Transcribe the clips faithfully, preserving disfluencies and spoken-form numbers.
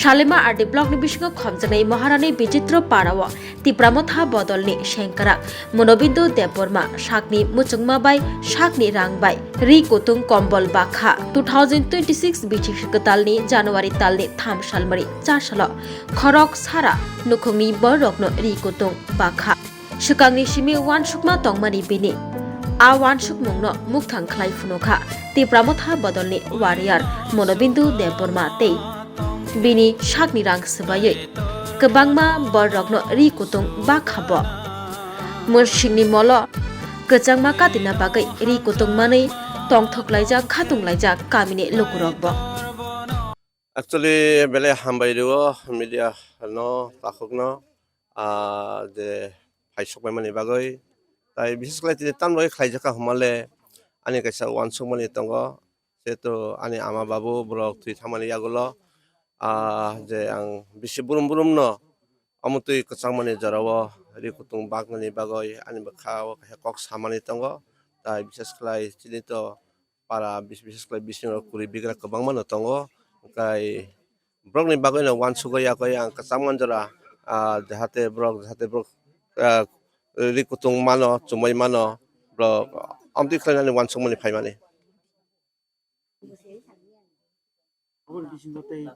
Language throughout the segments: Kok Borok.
Salima R D block ni bisingo khomjaknai Maharani Bichitro Parao Tipra Motha bodolni sengkrak Monobindu Debbarma sakni muchungma bai sakni rang bai ri kutung kombol bakha. Two thousand twenty-six bichik kwtalni January talni tham salmari chasalo khorok sara nukhungni borokno ri kutung bakha. Swkangni simi uansukma tongmani bini. A uansukmungno mukthang khlai phunukha Tipra Motha bodolni warrior Monobindu Debbarma tei bini sakni rang swbaiwi kwbangma bororokno ri kutung bakha bo. Mwsingni molo kwchangma katina bagwi ri kutung manwi tongthok laijak, khatung laijak kamini lukurokbo. Actually, belai hambai rio media no, takhuk no, ah, je phaisok bai mani bagwi. Tai bises khlai tini tamroi khlaijak kha hwnmale ani kaisa uansuk mani tongo. Jehetu ani ama babu borok thwi thangmani yagulo, ah, je ang bisi brum brum no omo twi kwchangmani jorao ri kutung baknani bagwi ani bwkha o kaisa kok samani tongo. Tai bises khlai chini to para bis-, bises khlai bisingo kuri bigra kwbangma no tongo. Hwnkhe borokni bagwi no uansukgwi yakwi ang kwchangma jora, ah, jahate borok, jahate borok, ah, ri kutung mano, chumui mano, borok amtwi khlainani uansukmani phaimani. Aboni bisingo tei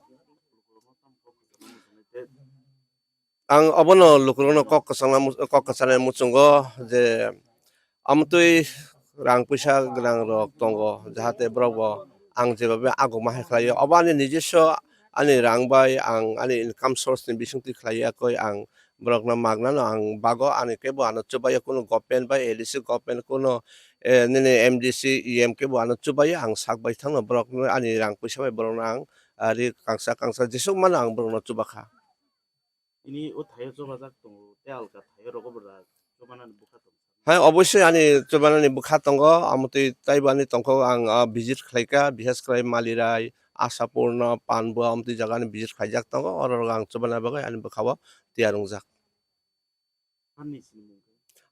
Ang obono lukurokno kok kwchangna mu-, kok kwchanai muchungo je amtwi rang puisa gwnang rok tongo, jahate borok bo ang jeba bai aguma hai khlaio. Obo ani nijiso ani rang bai ang ani income source ni bisingtwi khlaiya koi ang borokno magnano ang bago ani kebo ano chubaio, kunu government bai A D C government kunu, eh, nini M D C, E M kebo ano chubaio ang sak bai thangno borokno ani rang puisa bai borokno ang ari kangsa kangsa jesuk mano ang borokno chubakha. Ini o thaio chubajak tongo, tei alka thaio rogo bo ra chubanani bwkha tongo. Hai, oboisoi ani chubanani bwkha tongo, amotwi taibo ani tongkho ang, ah, visit khlaikha, bises khlai Malirai, Ashapurno, Panbua, amotwi jaga ani visit khlaijak tongo, oro ang chubana bagwi ani bwkhao tiyar wngjak.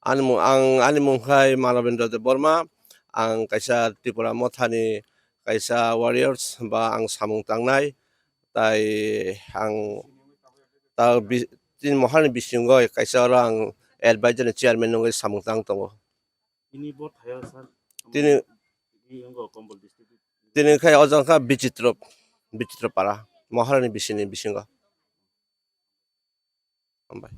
Ani mung, ang, ani mung khai Malabendra Debbarma, ang kaisa Tripura Mothani kaisa warriors ba ang samung tangnai, tai ang ta bi-, tini Moharani bisingo kaisa oro ang advisor ni chairman wngwi samung tang tongo. Tini bo thaio sir. Tini, tini wngkha Bichitro, Bichitro Para, Moharani bisini bisingo. Hambai.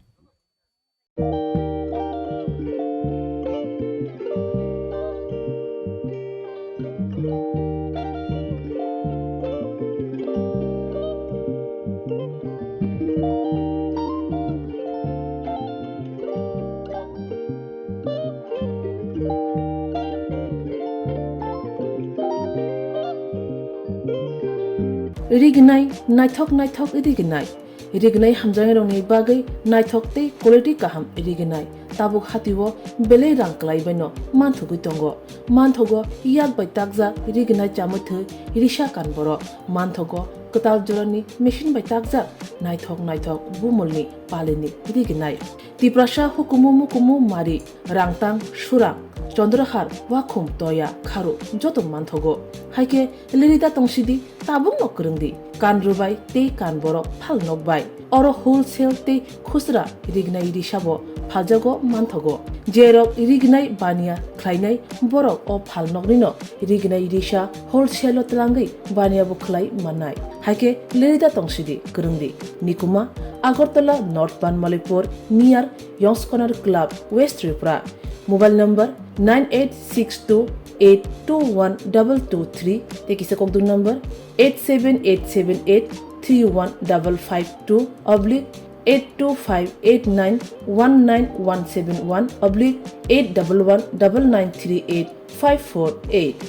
Rignai, naithok naithok rignai. Rignai hamjaknairokni bagwi naithok tei quality kaham rignai. Tabuk hatio belai rang kwlaibaino manthogwi tongo. Manthogo yak bai takjak rignai chamwi thwi risa kan borok. Manthogo kwtal jorani machine bai takjak naithok naithok bumulni palini rignai. Tiprasa hukumu mukumu mari, rangtang, surang, chondrohar, wakhum, toya, kharu joto manthogo. Haikhe lerida tongsidi, tabukno kwrwngdi, kan rwbai tei kan borok phal nokbai. Oro wholesale tei khusra rignai risabo phaljago manthogo. Jerok rignai baniya khlainai borok o phalnoknino rignai risa wholesale-o twlangwi baniya bo khlai mannai. Haikhe lerida tongsidi, kwrwngdi. Nikuma, Agartala North Banmalipur, near Yongs Corner Club, West Tripura. Mobile number nine eight six two eight two one double two three, tei kisa kokduk number eight seven eight seven eight three one double five two oblique eight two five eight nine one nine one seven one oblique eight double one double nine three eight five four eight.